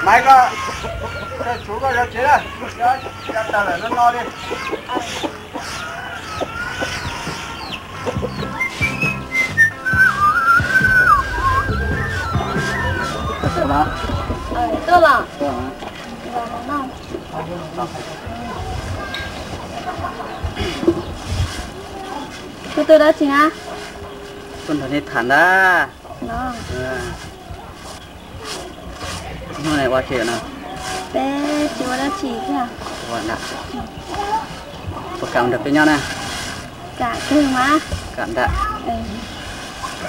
Laiv ko, tsum koj zov tsev na, tawg lawm no no li. Tuaj los? Koj tuaj dab tsi na? Tuaj nrog nej tham ntag. Hnub no ua tsi no? Peb tsis ua dab tsi thiab. Ua ntag. Puas kam nrog peb nyob na? Kam kawg mas. Kam ntag.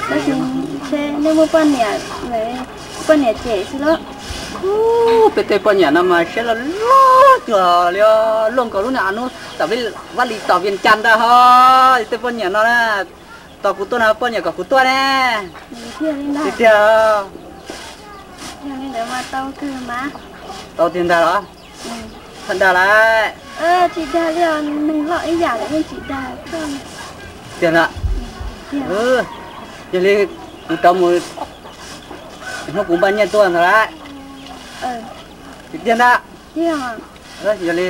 Tab sis ntshe nej muaj poj niam lawm, poj niam cem xwb lauj. Peb tej poj niam no mas siab loj loj cuag li, luaj nkaus lub niag av nub tom Vaj Lis tom Vias Cas ntag ho. Tej poj niam no na, tos kuv tuaj no poj niam kom kuv tuaj ne. Tiag tiag. Tau tiag ntag los? Tsis dag li, neeg loj ib yam lawm yeej tsis dag koj. Tiag na. Yog li kuv rov mus, hnub kuv npaj nyiaj tuaj ntag lauj. Tiag tiag ntag. Yog li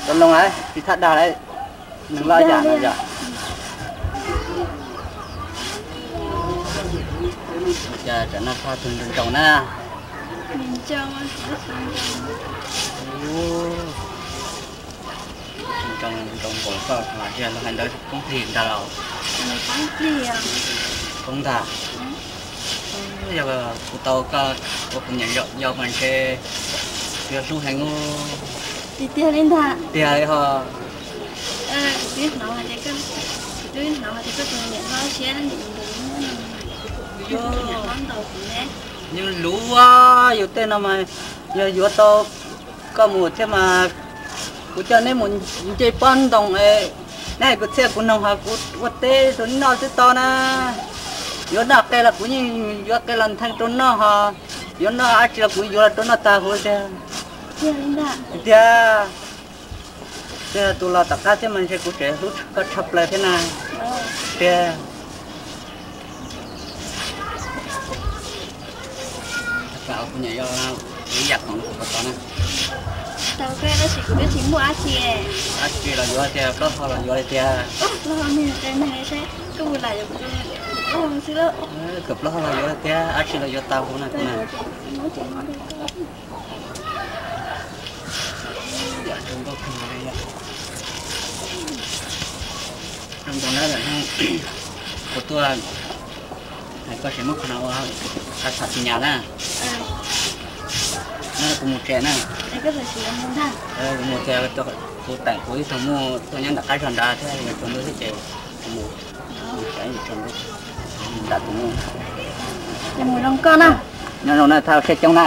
tau loo lawm, tsis txhob dag lawm, neeg loj ib yam no yog. Cas tsam no txog tus nroo nroo na. Nroo nroo npaum koj los hais ntawd poob plig ntag los? Poob ntag. Yog kuv tau koj ua kuv niam yau mas ntshe yuav hlub heev. Tiag tiag li ntag. Tiag li ho. Kuv twb hnov hais tias koj, kuv twb hnov hais tias koj tus niam hlob siab ntev, niam hlob ntaus kuv ne. Yeej luv, yus tej no mas yog yuav tau koj mus thiab mas kuv coj neb mus nce pob ntoo es neb hais kuv txhiaj kuv noog ho kuv ua teb rau neb noj twb tau na. Yuav noj qe los kuv yeej yuav qe los nthee rau noj ho, yuav noj dab tsi los kuv yuav los rau noj tag huv tiag. Tiag, tus los tom qab thiab mas ntshe kuv tseem hlub koj tshaj plaws thiab na. Tiag. Kuv niam yau ib yam khoom kuv puas tau na. Tau kawg tab sis kuv twb tsis muaj dab tsi. Dab tsi los yuav tiag, plaub hau los yuav li tiag. Plaub hau nws qe neeg seb koj mus lam yuav plaub hau xwb lauj. Kawm plaub hau los yuav li tiag, dab tsi los yuav tau huv na kuv na. Zoo ntau na, kuv tuaj hais koj tseem muab qhov no ua qhov tham tsis nyam na. No kuv mus tsev na. Kuv mus tsev, kuv teem kuv ib tug muaj tuaj nyob nram qab zog nrad thiab yuav tsaus ntuj thiab ces kuv mus, mus tsev yuav tsaus ntuj, nram tus muaj. Nyob zoo na, thaj ua siab coob na.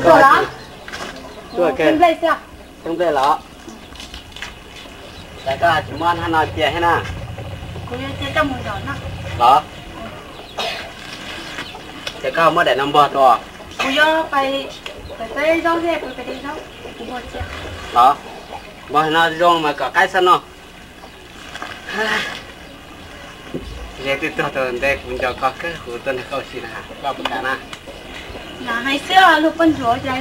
Tuaj los? Tuaj, xeeb nplej los? Cas koj tsis muab hnab no cia thiab na? Kuv yuav cia coj mus zom no. Los? Ces koj muab daim no npog rau. Kuv yuav pais, pais teb zaub thiab, kuv pais de zaub, kuv npog cia. Los, npog no zoo mas kom qaib xab noj. Yog twb tuag tau ntev kuv nco koj kawg, kuv tuaj nrog koj ua si na, koj puas kam na? Lam hais xwb, luag poj ntsuam cas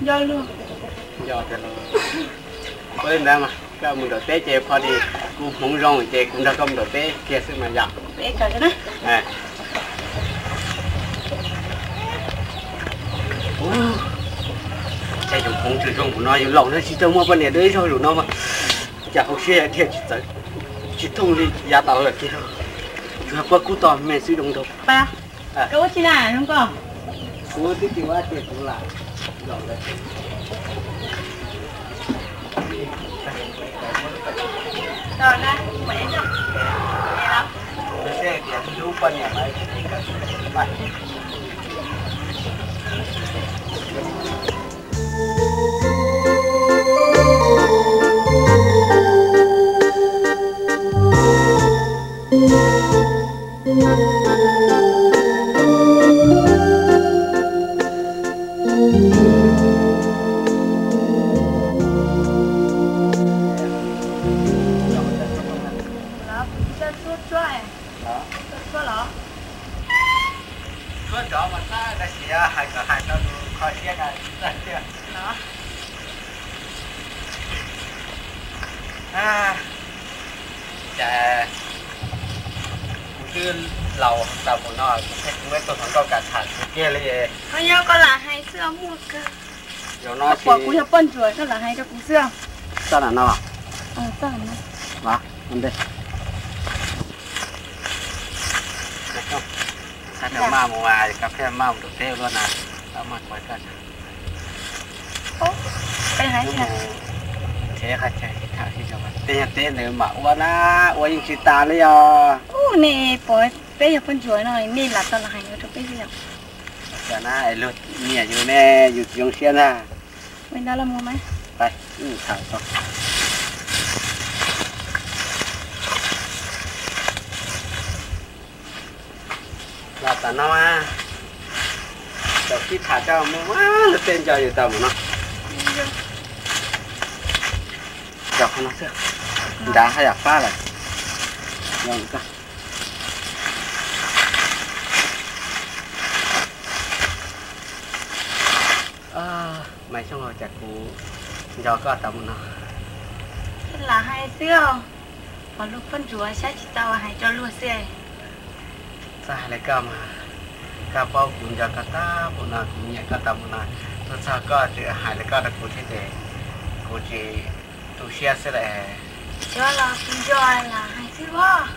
nco luag. Nco tiag los. Ua li ntawd mas koj mus nram teb ces pho li kuv hmoov zoo ces kuv nrog koj mus nram teb kiag xwb mas yom. Cas yus hmoov tseem zoo ua luaj no, yus laus no tsis tau muaj poj niam dua ib zaug li no mas cas hauv siab dhia tsis txawv. Tsis thooj li yav tas lawm kiag, yuav pab kub tog me xwb zoo nraug. Koj ua tsi na zoo koj? Kuv twb tsis ua tiag kuv lam zaum ntawd. Tshuab nrov mas txhob, tab sis hais kom hais tau tus kho siab na. Cas kuv twb laus tas mus no, kuv thiaj tsis muaj ib tug hluas nkauj kam tham kuv kiag li. Ho yog koj lam hais xwb muaj kawg. Zaum no pom kuv yog poj ntsuam koj lam hais rau kuv xwb. Txoj no no. Txoj no. Txhob maj mus, koj pheej maj mus rau teb luaj na, txhob maj kuv koj. Tej yog teb ntawd mam ua na, ua yeej tsis tas li os. Nej pom peb yog poj ntsuam no nej lam tau los hais rau peb xwb yom. Cas na, luag nyiam yus ne, yus tsis zoo siab ntag. Los tas no mas, tau sib tham coj mus, luag tej nco yus tau mus no. Cov qhov no xwb, nrad haj yam fab lawm. Maiv Xyooj, cas kuv nco koj tau mus no. Lam hais xwb os, pom luag poj ntsuam saib tsis tau hais rau luag xwb. Txhob hais li koj mas, koj paub kuv nco koj tau mus no, kuv nyiam koj tau mus no, tuaj txog koj tseem hais li koj rau kuv thiab ces kuv tsis tu siab xwb lawm. Tsis ua los kuv nco lam hais xwb os.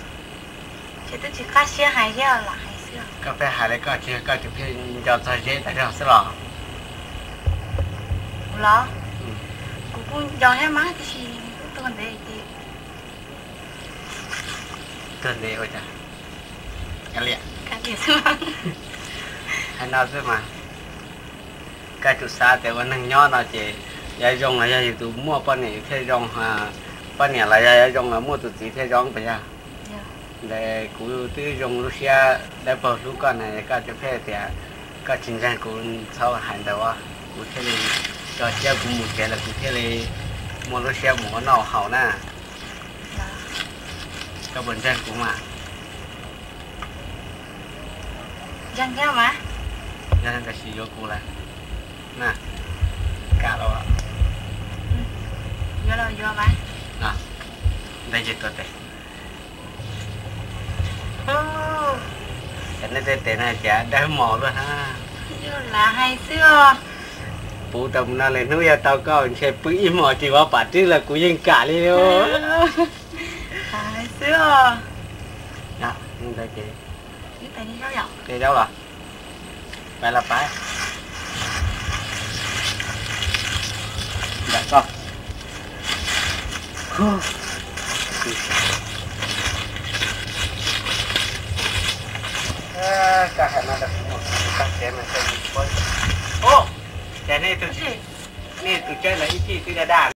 Ces twb tsis qab siab hais thiab lam hais xwb. Koj pheej hais li koj tsis yog koj tseem pheej nco txog Zeb tas zog xwb los? Kuv los? Kuv kuj nco thiab mas tiam sis kuv tuag ntev ces. Tuag ntev ua cas? Hais no xwb mas. Koj tsum xav tias ua neeg nyob no ces yuav zoo los yog yus tus muaj poj niam yus thiaj zoo, poj niam los yog yuav zoo los muaj tus txiv thiaj zoo puas yog? Ntawd kuv twb zoo lub siab dawb paug hlub koj na, koj tseem pheej tias koj tsis ntseeg kuv, txhob hais ntawd os, kuv thiaj li tso siab kuv mus tsev lawm, kuv thiaj li muaj lub siab mus ua noj haus na. Koj puas ntseeg kuv mas? Ntseeg thiab mas. Yog tab sis yuav kuv lawm na, kam los? Yuav los yuav mas. Ntawd ces tuag tes. Ces nej tej tes no ces dawb mos luaj na. Yog lam hais xwb os. Puv tau mus no lwm hnub yog tau koj ntshe pw ib hmos tsis vov pam rwb los kuv yeej kam li. Hais xwb os. Ntawd ces, tej zaub los? Pais los pais. Nram koj. Koj hais no rau kuv mus, koj tsev mas koj yeej paub. Ces nej tus, nej tus tsev ntawd ib chim twb daj daj.